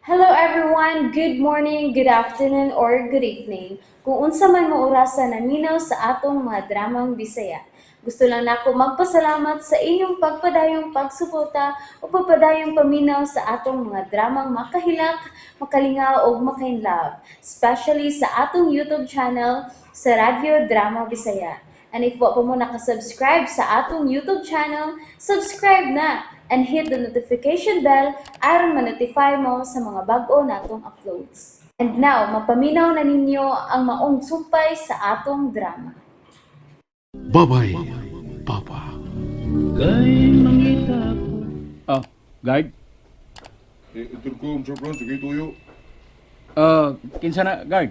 Hello everyone! Good morning, good afternoon, or good evening. Kung unsa man mo orasa naminaw sa atong mga dramang Bisaya. Gusto lang nako magpasalamat sa inyong pagpadayong pagsuporta o pagpadayong paminaw sa atong mga dramang makahilak, makalingaw ug makainlove, especially sa atong YouTube channel sa Radyo Drama Bisaya. And if wa pa mo nakasubscribe sa atong YouTube channel, subscribe na and hit the notification bell aron ma-notify mo sa mga bag-o natong uploads. And now, mapaminaw na ninyo ang maong sumpay sa atong drama. Bye-bye, Papa. Oh, guard. Eh, intercom, Sir Franz, sige tuyo. Kinsa na, guard?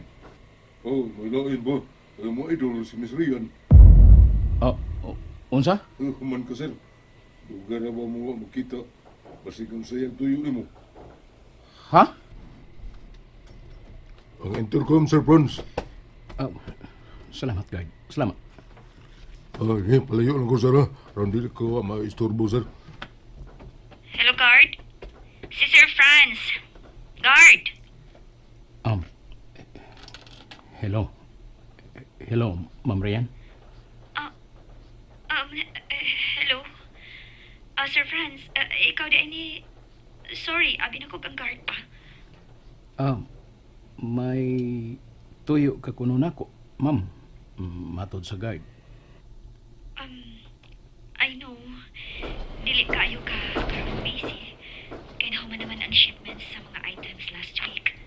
Oh, may lain ba? Eh, mo idol si Miss Rian. Oh, oh, unsa? Eh, human ka, sir. Duga na ba mo makita? Basig ang sayang tuyo nimo. Ha? Ang intercom, Sir Franz. Oh, salamat, guard. Salamat. Ah, eh, palayo lang ko, sir, ha. Aron dili ko maistorbo, sir. Hello, guard. Si Sir Franz. Guard. Hello. Hello, Ma'am Rian. Hello. Sir Franz, ikaw di ni. Sorry, abi na ko kang guard pa. May tuyo ka kuno nako, ma'am. Matod sa guard. I know. Dili kayo ka karong busy. Kay nahuman naman ang shipments sa mga items last week.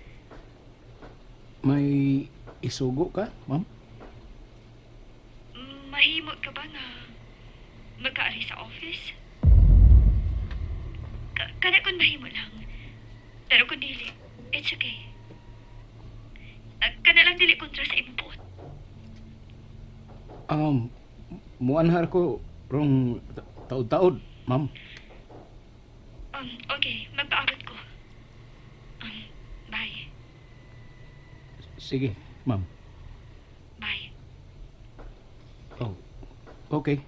May isugo ka, ma'am? Mahimo ka ba nga magkaari sa office? Kana kung mahimo lang. Pero kung dili, it's okay. Kana lang dili kontra sa imong buot. Muanhar ko rong taod-taod, ma'am. Okay, magpaabot ko. Bye. Sige, ma'am. Bye. Oh, okay.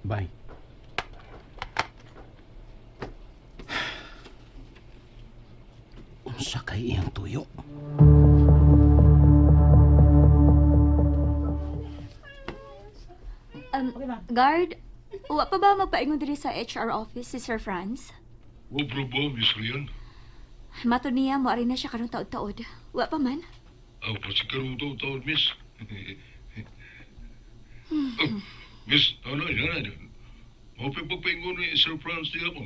Bye. Unsa kay iyang tuyo? Guard, wa pa ba magpaingon diri sa HR office si Sir Franz? Wa bro ba, Miss Rian? Mato niya, mo na siya karong taod-taod. Wa pa man. Ah, pasig karong taon-taon, miss. Oh, miss, ano, yan, yan. Mapipagpaingon ni Sir Franz diya ko.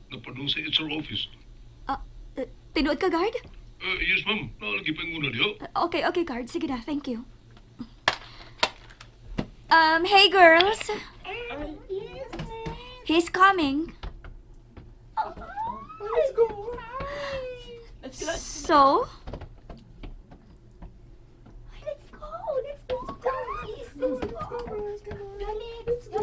Napadung sa HR office. Tinuod ka, guard? Yes, ma'am. Naalagi paingon na diya. Okay, guard. Sige na, thank you. Hey girls. He's coming. Let's go. Let's go. So? Let's go. Let's go, guys. Let's go. Dali, let's go.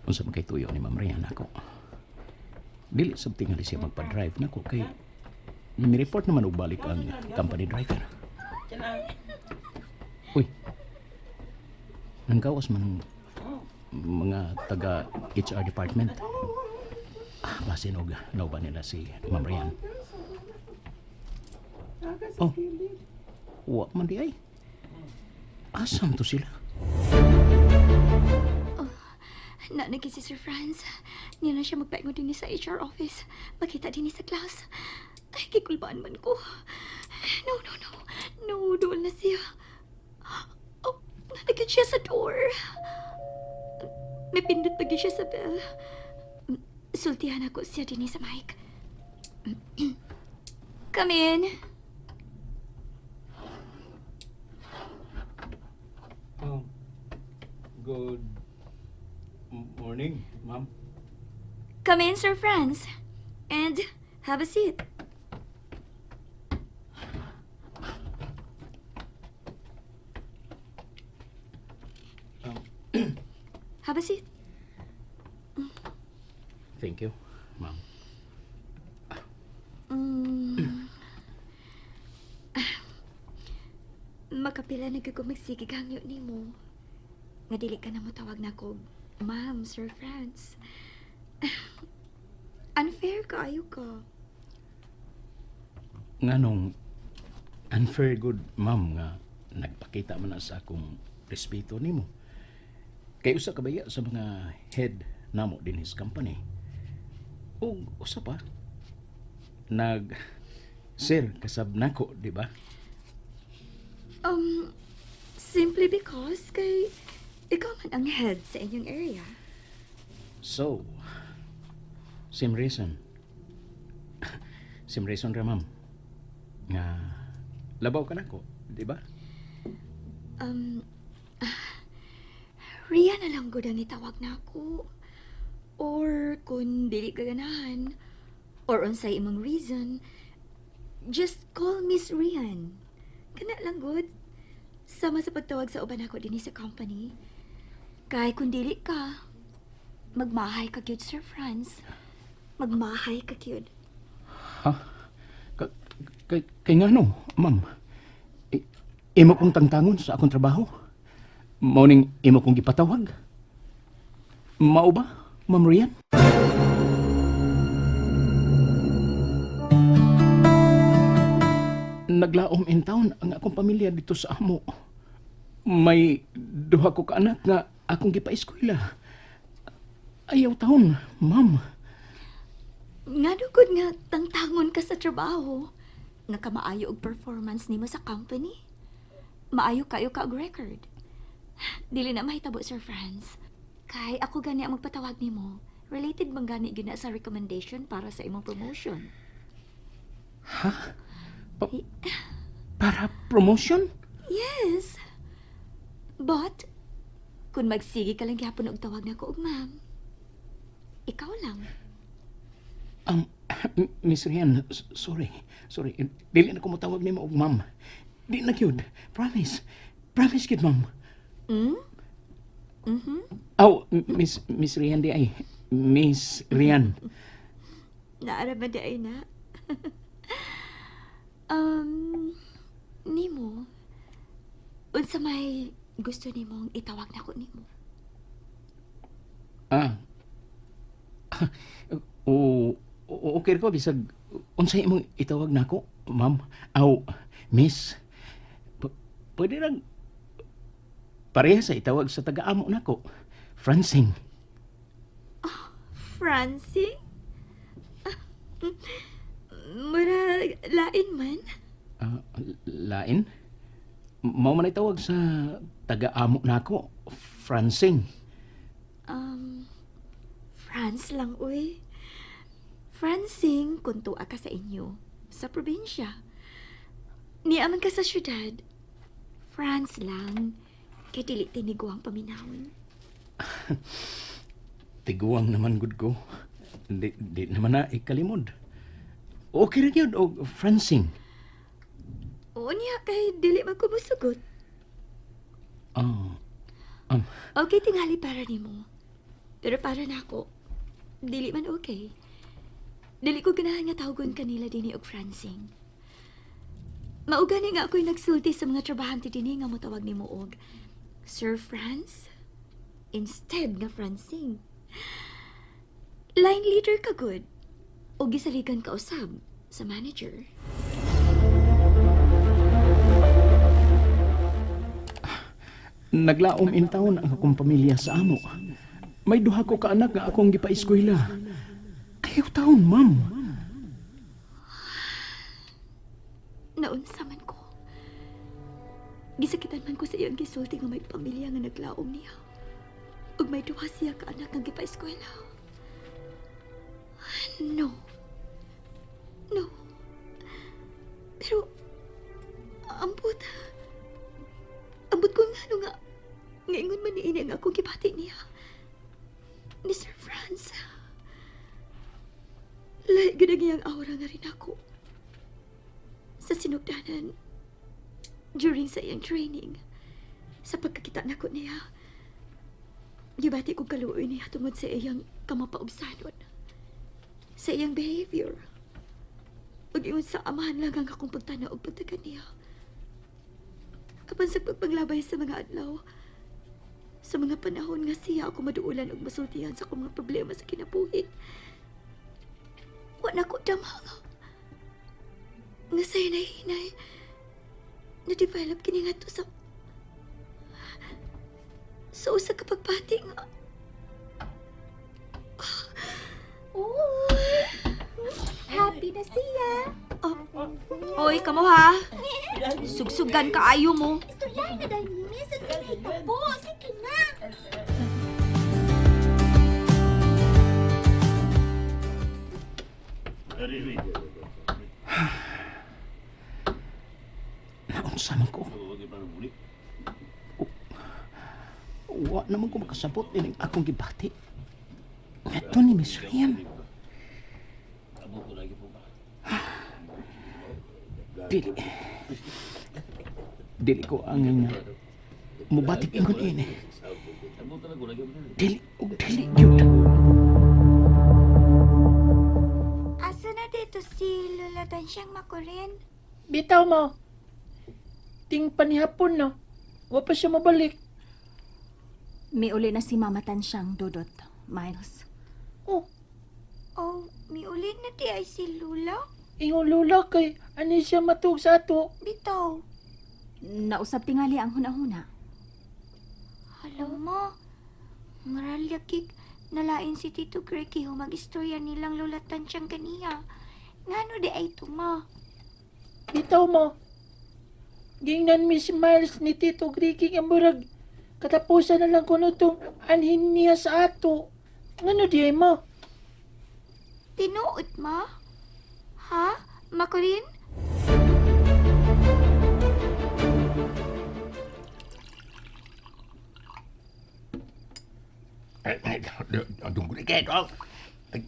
Unsa man kay tuyo ni Ma'am Rian ako? Dili sab tingali siya magpa-drive nako kay mi-report naman og balik ang company driver. Uy. Nanggawas man ang mga taga HR department. Ah, basin og nauban nila si Ma'am Rian. Oh. Wa man di ay. Asam to sila? Nanagi si Sir Franz. Niya na siya magpaingon din sa HR office. Makita din sa class. Ay, kikulbaan man ko. No, no, no. No, doon na siya. Oh, nanagin siya sa door. May pindot pa gyud siya sa bell. Sultihan ako siya din sa mic. Come in. Good morning, ma'am. Come in, Sir Franz. And have a seat. Have a seat. Thank you, ma'am. Makapila na gyud ko magsigig hangyo nimo. Nga dili ka na mo tawag nako. ma'am, Sir Franz. Unfair kaayo ka. Nganong unfair good, ma'am, nga nagpakita man na sa akong respeto nimo. Kay usa ka baya sa mga head namo din his company. Ug usa pa nag sir kasab nako, di ba? Simply because kay ikaw man ang head sa inyong area. So, same reason. Same reason ra, ma'am. Nga labaw ka nako, di ba? Ria na lang gud ang itawag na ako. Or kung dili ka ganahan, or unsay imong reason, just call Miss Rian. Kana lang gud. Sama sa pagtawag sa uban ako dinhi sa company. Kay kung dili ka, magmahay ka gyud, Sir Franz. Magmahay ka gyud. Ha? Kay ngano, ma'am? Imo kong tangtangon sa akong trabaho. Mao ning imo kong gipatawag. Mao ba, Ma'am Rian? Naglaom in town ang akong pamilya dito sa amo. May duha ko ka anak nga akong gipa-eskwela. Ayaw taon, ma'am. Nga gud nga tangtangon ka sa trabaho. Nga kamaayo og performance nimo sa company. Maayo kayo ka og record. Dili na mahitabo, Sir Franz. Kay ako gani ang magpatawag nimo. Related man gani gyud na sa recommendation para sa imong promotion. Ha? Para promotion? Yes. But kung magsige ka lang gyapon og tawag nako og ma'am. Ikaw lang. Miss Rian, sorry. Sorry. Dili na ko motawag nimo og ma'am. Di na gyud. Promise. Promise gyud, ma'am. Mm? Mhm. Aw, Miss Rian di ay. Miss Rian. Naara ba di ay na? Nimo, unsa may gusto nimong itawag nako nimo? Ah. O, okay ko bisag unsay imong itawag nako, ma'am? Aw, miss. Pwede lang pareha sa itawag sa taga-amo nako. Francing. Francine? Mura lain man. Ah, lain? Mao man itawag sa taga-amo nako, Francing. France lang, uy. Francing, kung tuwa ka sa inyo, sa probinsya. Niaman ka sa syudad. France lang, kay dili tiniguang paminawon. Tiguang naman gud ko. Di naman na ikalimod. Okay ra gyud og Francing. Oo niya, kay dili man ko mosugot. Ah, Okay, tingali para nimo. Pero para nako, dili man okay. Dili ko ganahan nga tawgon kanila dinhi og Francing. Maugani nga ako'y nagsulti sa mga trabahante dinhi nga motawag nimo og Sir Franz instead nga Francing. Line leader ka good o gisaligan ka usab sa manager. Naglaom in town ang akong pamilya sa amo. May duha ko ka anak nga akong gipa-eskwela. Ayaw taon, ma'am. Naunsa man ko. Gisakitan man ko sa iyang gisulti nga may pamilya nga naglaom niya. Ug may duha siya ka anak nga gipa-eskwela. No. No. Pero ambot. Ambot ko nga ano nga ngaingon man niini ang akong gibati niya. Ni Sir Franz. Lahi gud ang iyang aura nga rin ako sa sinugdanan during sa iyang training. Sa pagkakita nako niya, gibati ko kaluoy niya tungod sa iyang kamapaubsanon. Sa iyang behavior. Ug ingon sa amahan lang ang akong pagtanaw og pagtagan niya. Apan sa pagpaglabay sa mga adlaw, Sa mga panahon nga siya ako maduulan og masultihan sa akong mga problema sa kinabuhi. Wa na ko dama nga. Nga sa hinay-hinay, na-develop kini nga to sa usa ka pagbati nga. Oh, happy na siya. Oh. Oy, kamo ha. Sugsugan ka ayo mo. Istoryahin na dahil miss ang sinay po. Sige na. Naunsa man ko. Wa naman ko makasabot ining akong gibati. Ngadto ni Miss Riam. Dili. Dili ko ang nga mubatik ingon ini. Dili og dili gyud. Asa na dito si Lola Tansyang Makurin? Bitaw mo. Ting panihapon no. Wa pa siya mabalik. May uli na si Mama Tansyang, Dudot, Miles. Oh, Oh, miuli na di ay si Lula? ingon lula kay ani siya matug sa ato. Bitaw. Nausap tingali ang hunahuna. Alam mo, ngaralyakik, nalain si Tito Greg mag-istorya nilang Lola Tansyang kaniya. Ngano di ay tuma? Bitaw mo. Gingnan mi si Miles ni Tito Gricky ang murag. Katapusan na lang kuno tong anhin niya sa ato. Ngano di ay mo? Tinuod ma? Ha? Makurin? Ay, ay, dong Grigi, dong. Ay,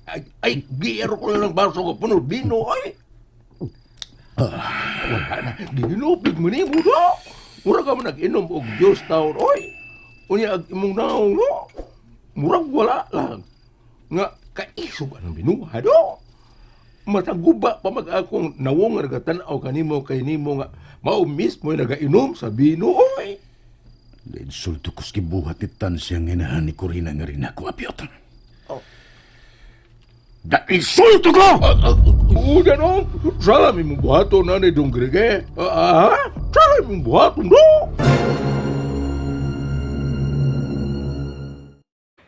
ay, ay, giyero ko lang ng baso ko puno bino, ay. Ah, wala na. Gihinupig mo ni mo, do. Mura ka mo nag-inom og Diyos taon, oy. Unya, ag imong naong, no. Murag wala lang. Nga, kaisog ang binuha, do. Mataguba pa mag akong nawong nga nagatanaw kanimo kay nimo nga mao mismo yung nagainom sa bino, oy. Insulto ko sa gibuhat ni Tansya nga inahan ni Corina nga rin ako, Apiot. Oh. Da insulto ko! Una no, sala mi mong buhaton na ni Dong Grege. Ah, ah, sala mi mong buhaton no.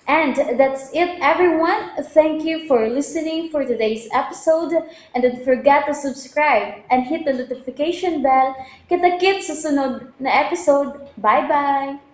And that's it, everyone. Thank you for listening for today's episode. And don't forget to subscribe and hit the notification bell. Kita-kits sa sunod na episode. Bye-bye!